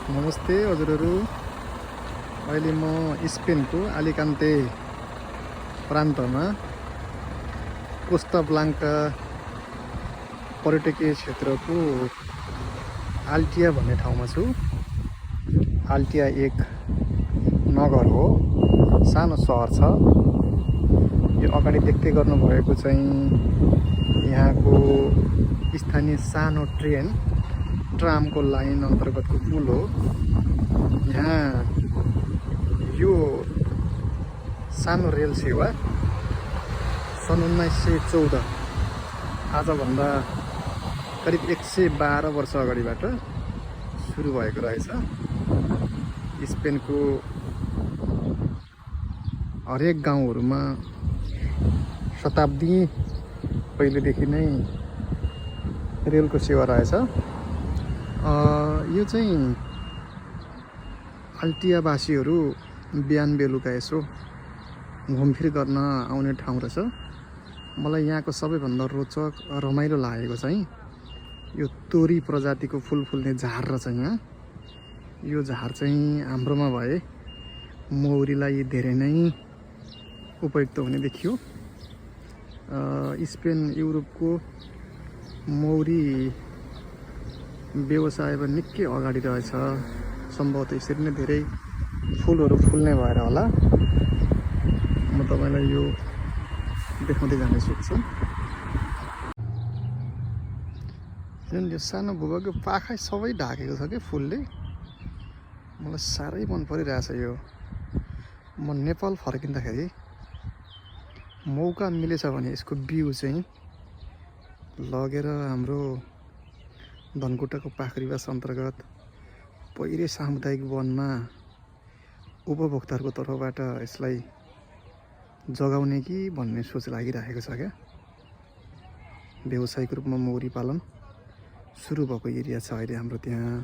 नमस्ते हजुरहरू। अहिले म स्पेनको अलिकान्ते प्रान्तमा कोस्टा ब्लाङ्का पर्यटकीय क्षेत्रको आल्टिया भन्ने ठाउँमा छु। आल्टिया एक नगर हो, सानो सहर छ। यो अगाडि देख्दै गर्नुभएको चाहिँ यहाँको स्थानीय सानो ट्रामको लाइन अन्तर्गतको पुल हो। यहाँ यो सानो रेल सेवा सन् 1914 आजभन्दा करिब 112 वर्ष अगाडिबाट सुरु भएको रहेछ। स्पेनको हरेक गाउँहरूमा शताब्दी पहिलेदेखि नै रेलको सेवा रहेछ। यो चाहिँ आल्टियावासीहरू बिहान बेलुका यसो घुमफिर गर्न आउने ठाउँ रहेछ। मलाई यहाँको सबैभन्दा रोचक रमाइलो लागेको चाहिँ यो तोरी प्रजातिको फुल फुल्ने झार रहेछ। यहाँ यो झार चाहिँ हाम्रोमा भए मौरीलाई धेरै नै उपयुक्त हुने देखियो। स्पेन युरोपको मौरी व्यवसायमा निकै अगाडि रहेछ। सम्भवतः यसरी नै धेरै फुलहरू फुल्ने भएर होला। म तपाईँलाई यो देखाउँदै जाने सोच्छु। जुन यो सानो भूभागको पाखा सबै ढाकेको छ कि फुलले, मलाई साह्रै मन परिरहेछ। यो म नेपाल फर्किँदाखेरि मौका मिलेछ भने यसको बिउ चाहिँ लगेर हाम्रो धनकुटाको पाखरीवास अन्तर्गत पैरे सामुदायिक वनमा उपभोक्ताहरूको तर्फबाट यसलाई जगाउने कि भन्ने सोच लागिरहेको छ क्या। व्यावसायिक रूपमा मौरी पालन सुरु भएको एरिया छ अहिले हाम्रो त्यहाँ।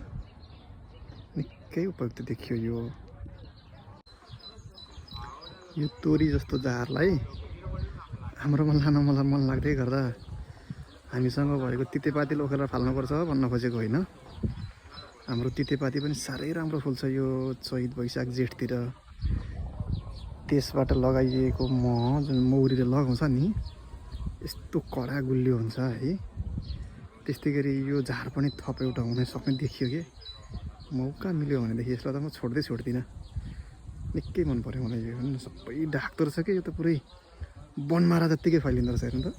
निकै उपयुक्त देखियो यो तोरी जस्तो झारलाई हाम्रोमा लान मलाई मन लाग्दै गर्दा हामीसँग भएको तितेपाती लोखेर फाल्नुपर्छ भन्न खोजेको होइन। हाम्रो तितेपाती पनि साह्रै राम्रो फुल्छ यो चैत वैशाख जेठतिर। त्यसबाट लगाइएको मह जुन मौरीले लगाउँछ नि, यस्तो कडा गुलियो हुन्छ है। त्यस्तै गरी यो झार पनि थप एउटा हुन सक्ने देखियो कि। मौका मिल्यो भनेदेखि यसलाई त म छोड्दिनँ। निकै मन पर्यो मलाई यो। सबै ढाक्दो रहेछ कि यो त पुरै बनमारा जत्तिकै फैलिँदो रहेछ हेर्नु त।